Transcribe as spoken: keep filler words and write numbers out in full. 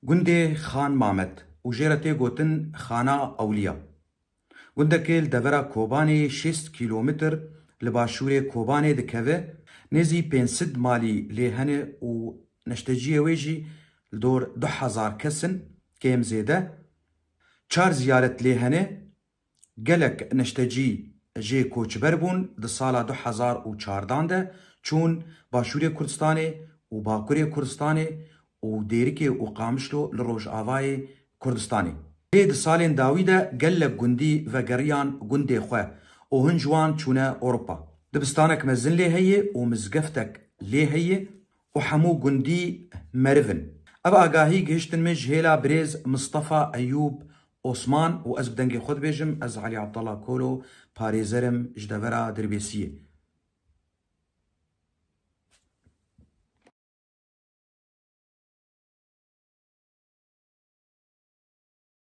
Gundê Xan Mamed û jê re tê gotin Xana Ewliya. Gundekê li devera Kobanê şêst kîlometr li başûrê Kobanê dikeve, nêzî pênc sed malî lê hene û neşteciyê wê jî li dor du hezar kes in, kêm zêde. Çar ziyaret lê hene. Gelek neştecî jê koçber bûn, di sala du hezar û çardan de çûn Başûrê Kurdistanê û Bakurê Kurdistanê û Dêrikê û Qamişlo li rojavayê Kurdistanê. Lê di salên dawî de gelek gundî vegeriyan gundê xwe û hin ji wan çûne Ewropa. Dibistanek mezin lê heye û mizgeftek lê heye û hemû gundî meriv in. Ev agahî gihiştin min ji hêla birêz Mistefa Eyûb Osman û ez bi dengê xwe dibêjim, ez Elî Abdullah Kolo, parêzer im ji devera Dirbêsiyê.